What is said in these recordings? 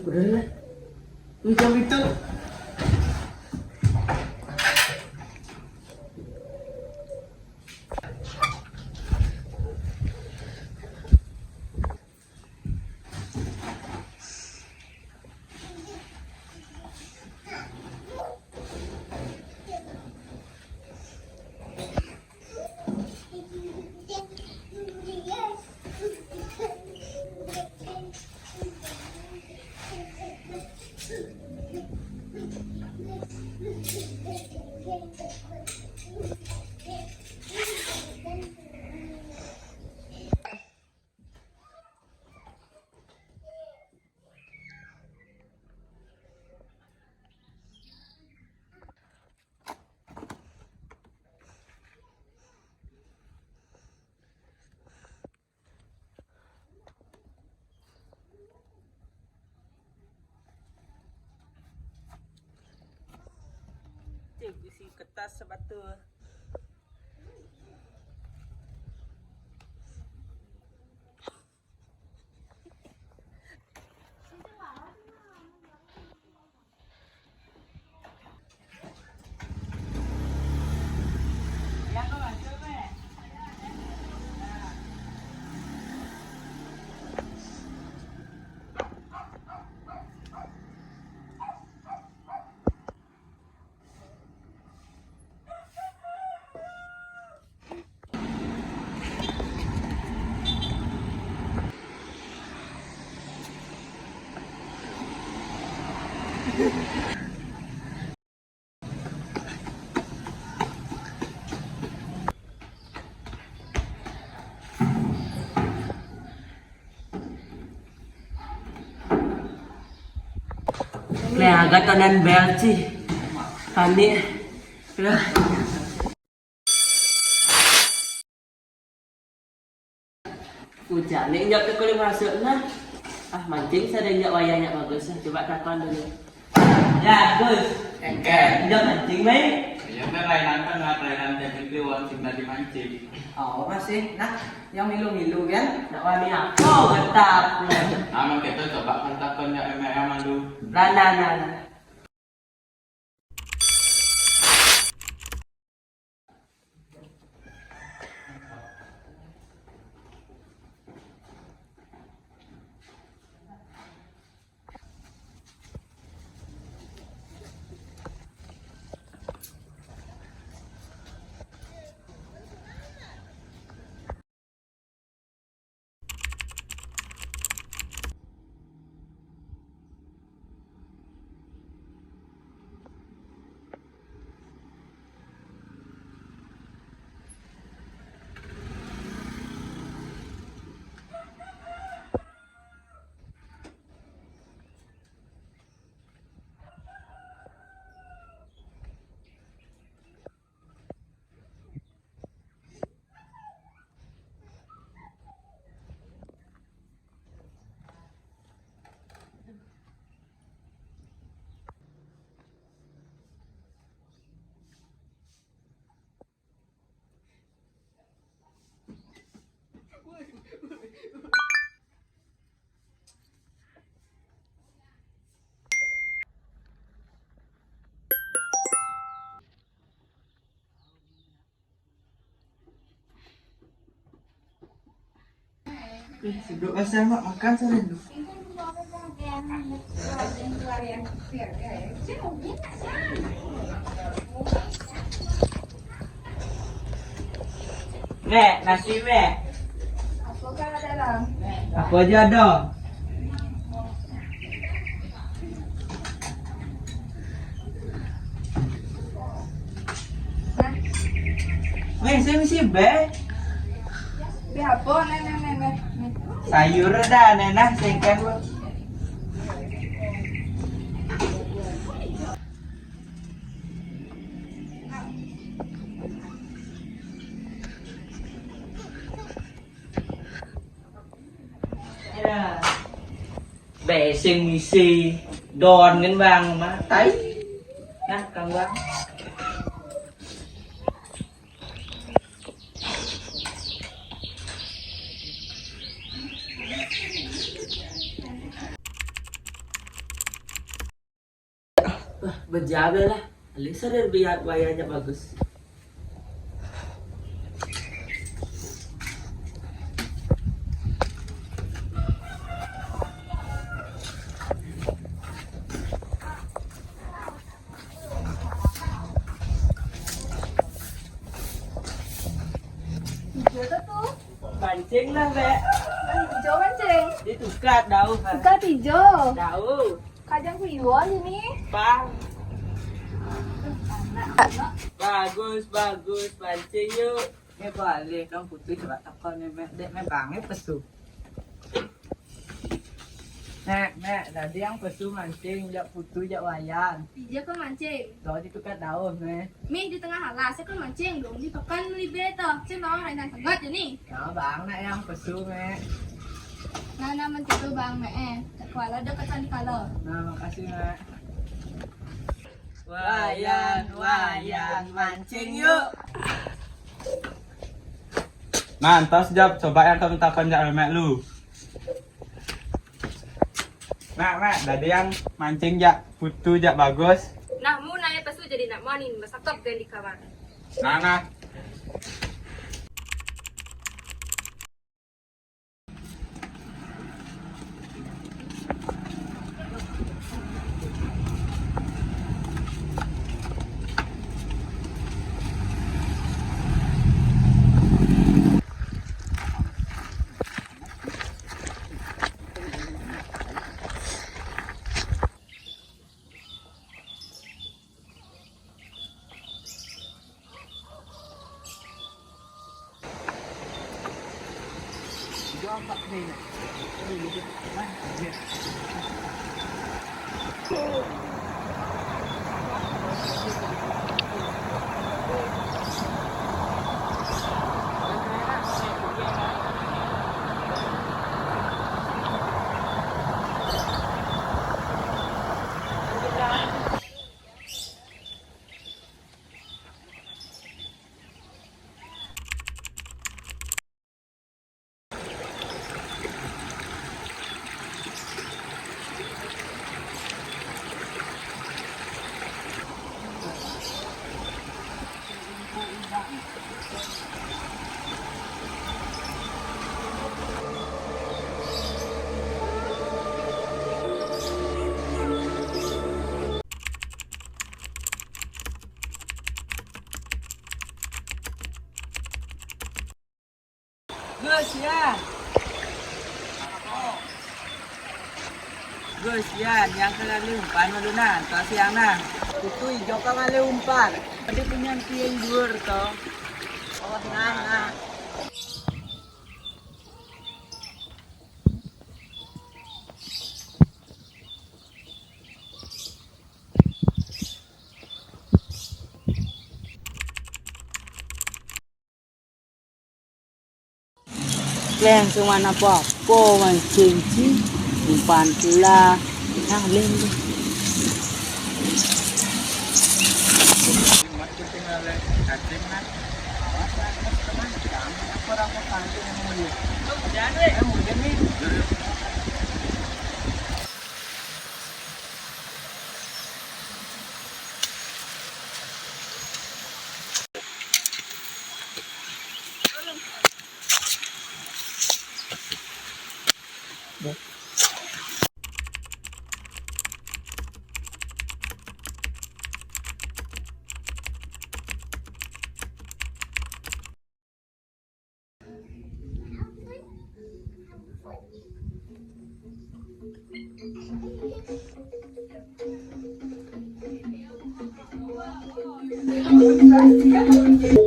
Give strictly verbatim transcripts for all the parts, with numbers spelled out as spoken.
Udah lah. Minta-minta. Cik, bisi kertas sepatu. Leh, agak tonan bel sih. Panik. Lah. Ujang, nek nyap teko lima masuk nah. Ah, mancing sadaya wayah nyak bagus. Coba takon dulu. Ya, Gus. Engke. Udah mancing, Mai? Iya, Mai, lain nonton, nggak lain nonton, jadi wong sing tadi mancing. Oh, masih. Nah, yang milu-milu kan? Nak wani apa? Tetap. Aman kita coba kan takon ya M M dulu. Lah, nah, nah, nah. Eh, sebelum pasar, Mak, makan sering tu. Mek, nasi, Mek. Apa aja ada. Mek, saya mesti be. Be apa, Nek, Nek, Nek, Nek? Sayur dah, Nek, nah, sengkang lu. Beseng misi don ngen bang mah tai. Nah, kang bang. Bejabe lah. Alih sadar biar wayahnya bagus. Ijo tuh. Mancing lah, Mek. Ijo mancing. Di tukat, dauh. Tukat ijo. Dauh. Kajang ku iwon ini. Bang. Bagus, bagus. Mancing yuk. Mek, balik dong, Putu coba takon nih, Mek. Dek, Mek, bang, Mek, pesu. Nek, Nek, tadi yang pesu mancing, jak Putu, jak Wayan. Ija ke mancing. Tuh, di tukat dauh, Nek. Mih, di tengah alas, saya kan mancing dong, di pakan libe tuh. Saya mau rainan tengah aja nih. Nah, bang, Nek, yang pesu, Nek. Nah, nah, mencoba bang, Mek, eh. Tak kuala, ada kecan di kala. Nah, makasih, Nek. Wayan, Wayan, mancing yuk. Nah, entos jap, coba yang kamu takon jak memek lu. Nah, Mek, tadi yang mancing jak Putu, jak bagus. Nah, mu nanya pesu jadi nak manin, masakap dan di kamar. Nah, nah. Gus, ya. Gus, ya, yang ke ngalih umpan malu nah, tuh siang nah. Itu ijo ka ngalih umpan. Tadi punya tiang dur tuh. Oh, nah, nah. Leng cuma apa-apa mancing ci, umpan pula. Nah, leng tu.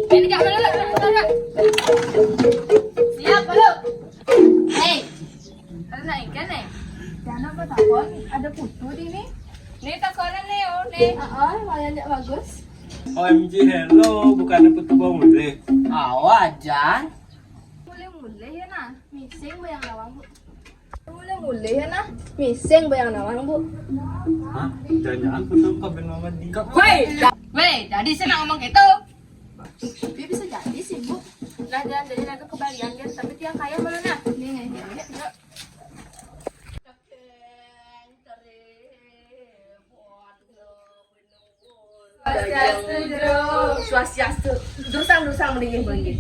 Ini, Kak, mana, Kak? Bentar, Kak. Siap, belum? Hei. Ada naik kan, eh? Jangan apa takon, ada Putu di ni. Ni takonan ni, oh, ni. Ah, ah, wayah ndak bagus. O M G, hello, bukannya Putu bawa mulih. Awa, Jan. Mulih-mulih ya, nah. Mising bayang nawang, Bu. Mulih-mulih ya, nah. Mising bayang nawang, Bu. Hah? Jangan-jangan Putu kawin mama di. Woi, woi, jadi saya nak ngomong gitu. Tapi bisa jadi sih, Bu. Nah, jangan jadi nanti kebalian, Jan. Tapi tiang kaya malu, nah. Ini, ini, ini. Ya. Swastiastu, Jero. Swastiastu. Durusang, durusang, melinggih, melinggih.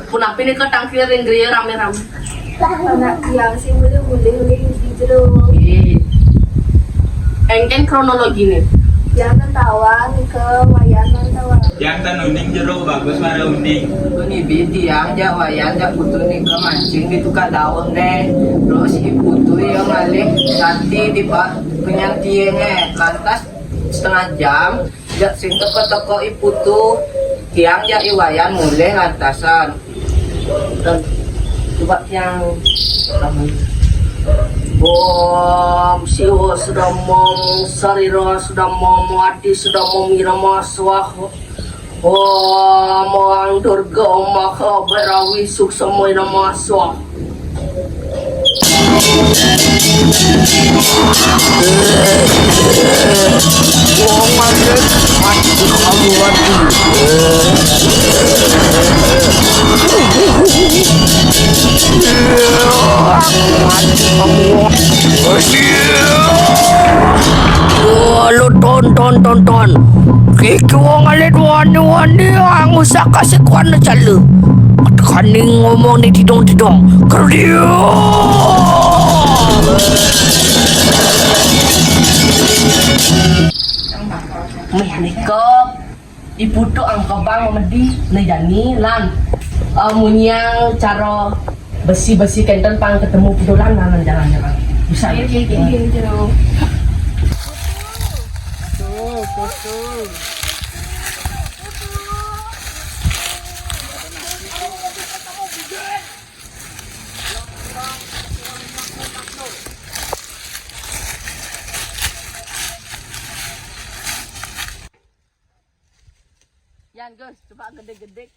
Punapi nika tangkil ring griya rame-rame? Anak tiang sing mulih-mulih uli Jero. Nggih. Engken kronologine? Tiang ten tawang nika Wayan ten tawang. Tiang ten uning Jero, Bagus mara uning. Pun ibi tiang jak Wayan jak Putu nika mancing di tukad dauh ne. Terus I Putu iya ngalih rati di ba-, penyantiane. Lantas setengah jam, jak sing teka-teka I Putu, tiang jak I Wayan mulih lantasan. Dan coba tiang Om Siwa Sudamong Sarira Sudamong Adi Sudamong Irama Swaha. Om Ang Durga Maha Bhairawi Suksama Irama Swaha. Lo ton ton ton ton. Kiki wong alit wani-wani, ah, ngusah kasih kuan cala. Tekani ngomong ni tidong-tidong. Kerdia. Meh nika, I Putu angkebang memedi ne jani lan, eh, munyiang cara besi-besi kenten pang ketemu Putu lan, lan jalan-jalan. Bisa. Nggih, nggih, nggih, nggih, Jero. Putu, Putu. Yan, Gus, coba gede-gede.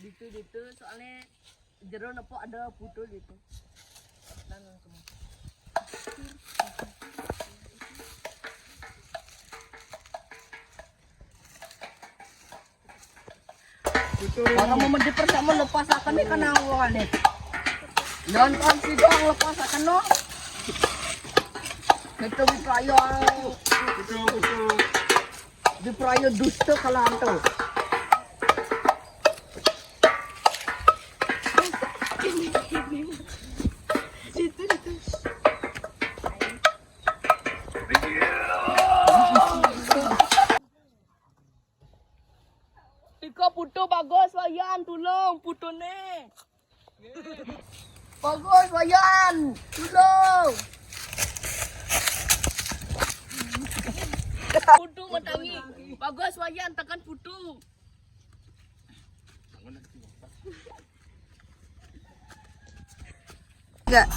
Ditu, ditu, soalnya Jero nepuk ada Putu ditu. Orang mau medi pertama lepas akan ni kena uang ni. Nonton sidang lepas akan no. Itu di perayaan. Di perayaan dusta kalau antu. Iko Putu Bagus, Wayan, tulung Putune. Bagus, Wayan, tulung. Putu matangi. Bagus, Wayan, tekan Putu. Enggak.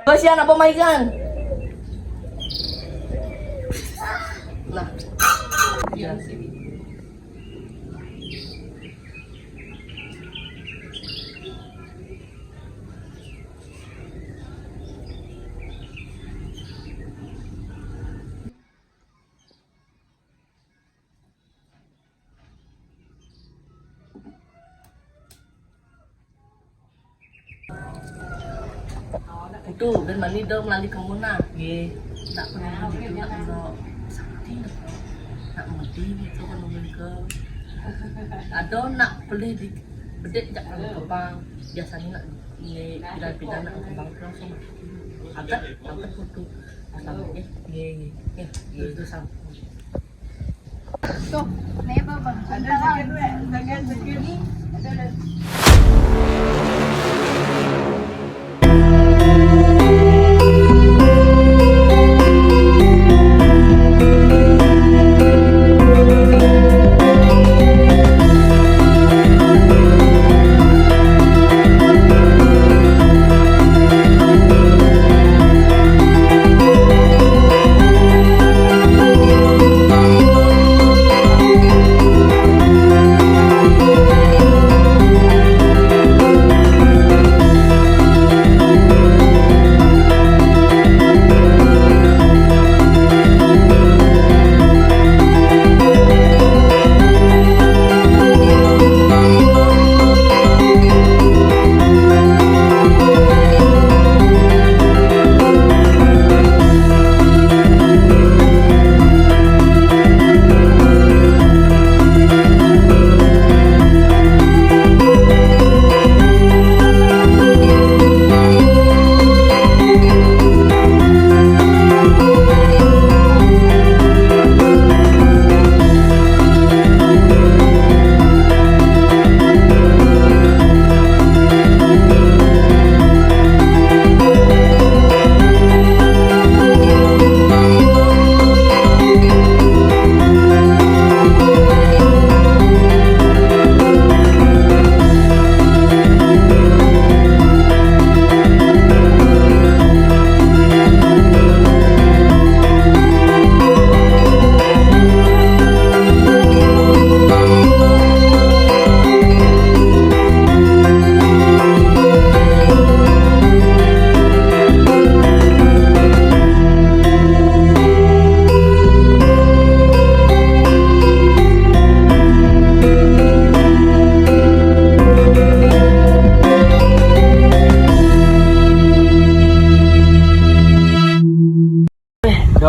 Kasihan apa maikan? Nah. Itu dan mani do melali kemuna. Nggih. Tak pernah gitu, tak pernah sakti, tak mati gitu kan, mungkin ke. Ada nak pelih di bedek jak kebang. Biasanya nak ini pindah-pindah nak kebang langsung. Agak, agak kutu. Asal, eh, nggih, nggih. Eh, itu sampun. Tuh, nih, Bang. Ada sakit, Wek. Sakit, sakit. Ini, ada, ada.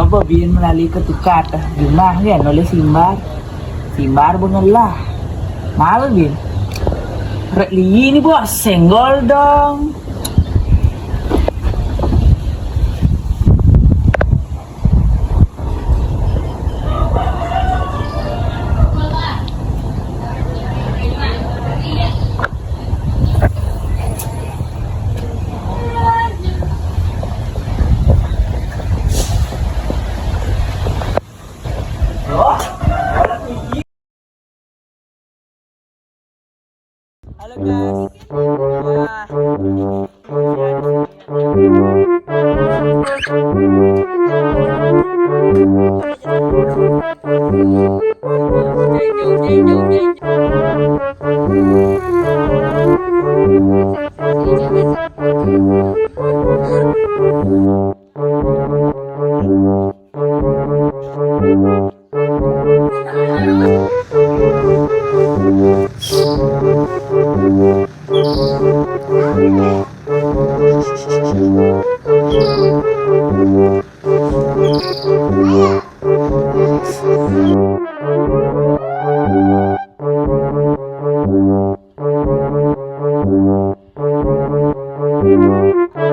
Bobin melalui ketukat jumah kan oleh Simbar. Simbar bengelah. Malu bin. Rek li ni buat senggol dong. Halo guys. Wah.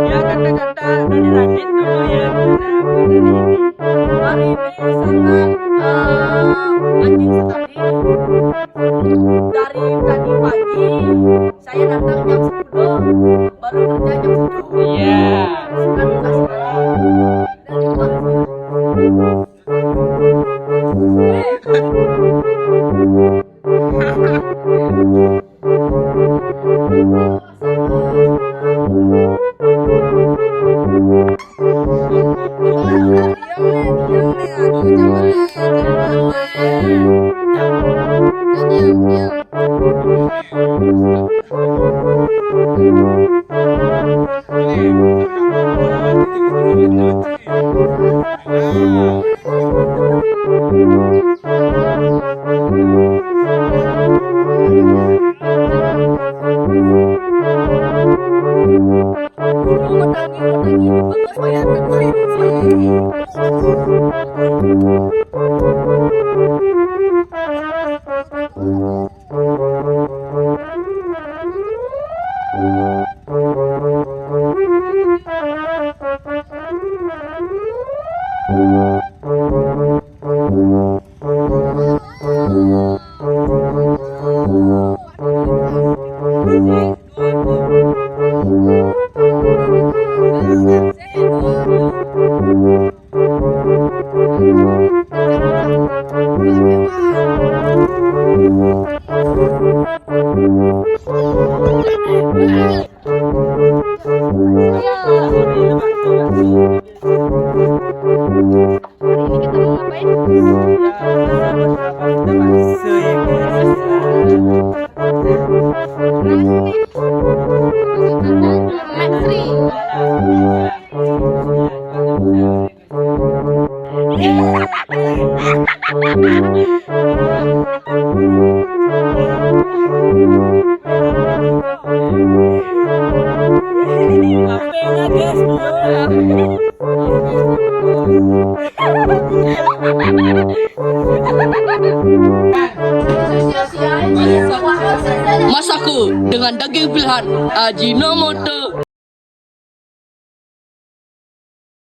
Ya, kata-kata dari Radit dulu ya, gimana, apa dari ini? Hari ini sangat, eh, anjing sekali. Dari tadi pagi, saya datang jam sepuluh, baru kerja jam tujuh. Iya. Suka duka sekali. Dari pagi. Masaku dengan daging pilihan Ajinomoto.